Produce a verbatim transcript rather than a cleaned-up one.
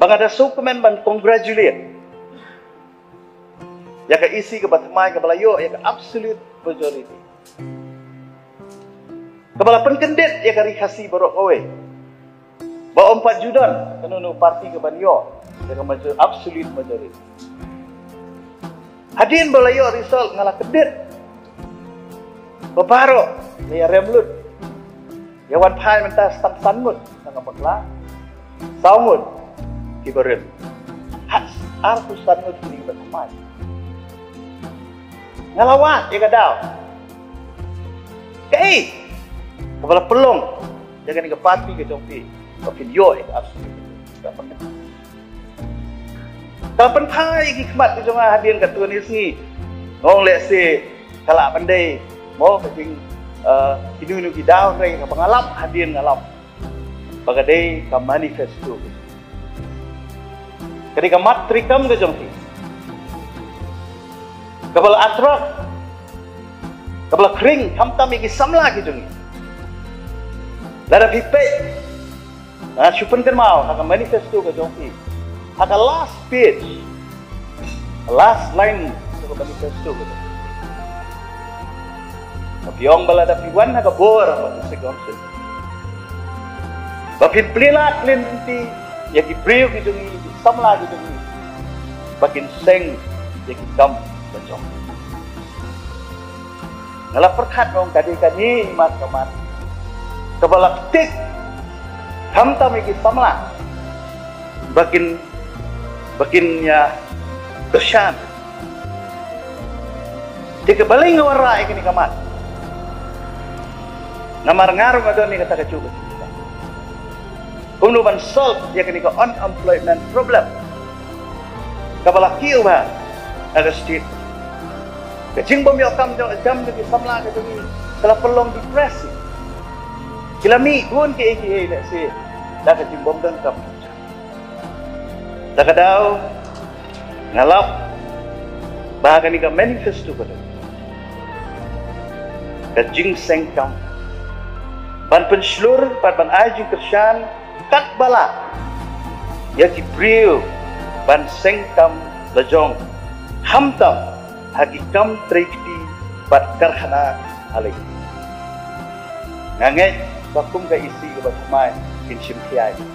Ba nga da sngewkmen ban congratulate ïa ka E C kaba thymmai kaba la ïoh ïa ka absolute majority, kaba la pynkyndit ïa ka Ri Khasi baroh kawei. Ba ym pat ju don kano kano party kaban ïoh ïa ka major-, absolute majority. Hadien ba la ïoh result nga la kyndit ba baroh la ïa rem lut, ïa wan phai mynta tang san ngut na ka bakla, saw ngut kiba rim. Hat arphew san ngut kine kiba thymmai. Nga la wad ïa ka daw. Kaei kaba la pynlong ïa kane ka party ka jong phi ba phin ïoh ïa ka absolute? Ka la pynphai ïa ki khmat ka jong nga hadien katto katne sngi. Nga ong lehse ka lah ban dei mo ka jing, eh, kino kino ki daw hynrei kaba nga lap hadien nga lap ba ka dei ka manifesto, ka dei ka mat treikam ka jong phi kaba la atrok, kaba la khring khamtam ïa ki samla ki jong ngi. Lada phi peit, nga shu pynkynmaw ha ka manifesto ka jong phi, ha ka last page, last line jong ka manifesto ka jong phi, ka phi ong ba lada phi wan ha ka bor ba phi seng ong seng ba phin plie lad lynti ïa ki briew ki jong ngi, ki samla ki jong ngi, ba kin seng ïa ki kam ka jong. Nga la pyrkhat ong ka dei kane i mat ka mat kaba la ktik khamtam ïa ki samla ba kin, ba kin ïa kyrshan. Te ka balei nga wanrah ïa kane ka mat? Namar nga ruh nga don ïa kata ka juh ka jingkyrpad kumno ban solve ïa kane ka unemployment problem kaba la kiew bha ha ka state. Ka jingbym ïoh kam jong, jam jong ki samla ka jong ngi ka la pynlong depressed. Ki la mih bun kiei kiei lehse da ka jingbym don kam. Da ka daw nga lap ba ha kane ka manifesto ka don ka jingseng kam ban pynshlur bad ban ai jingkyrshan katba lah ïa ki briew ban seng kam la jong, khamtam ha ki kam trei kti bad karkhana ha lei. Nga ngeit ba kum ka E C kaba thymmai kin shim khia ïa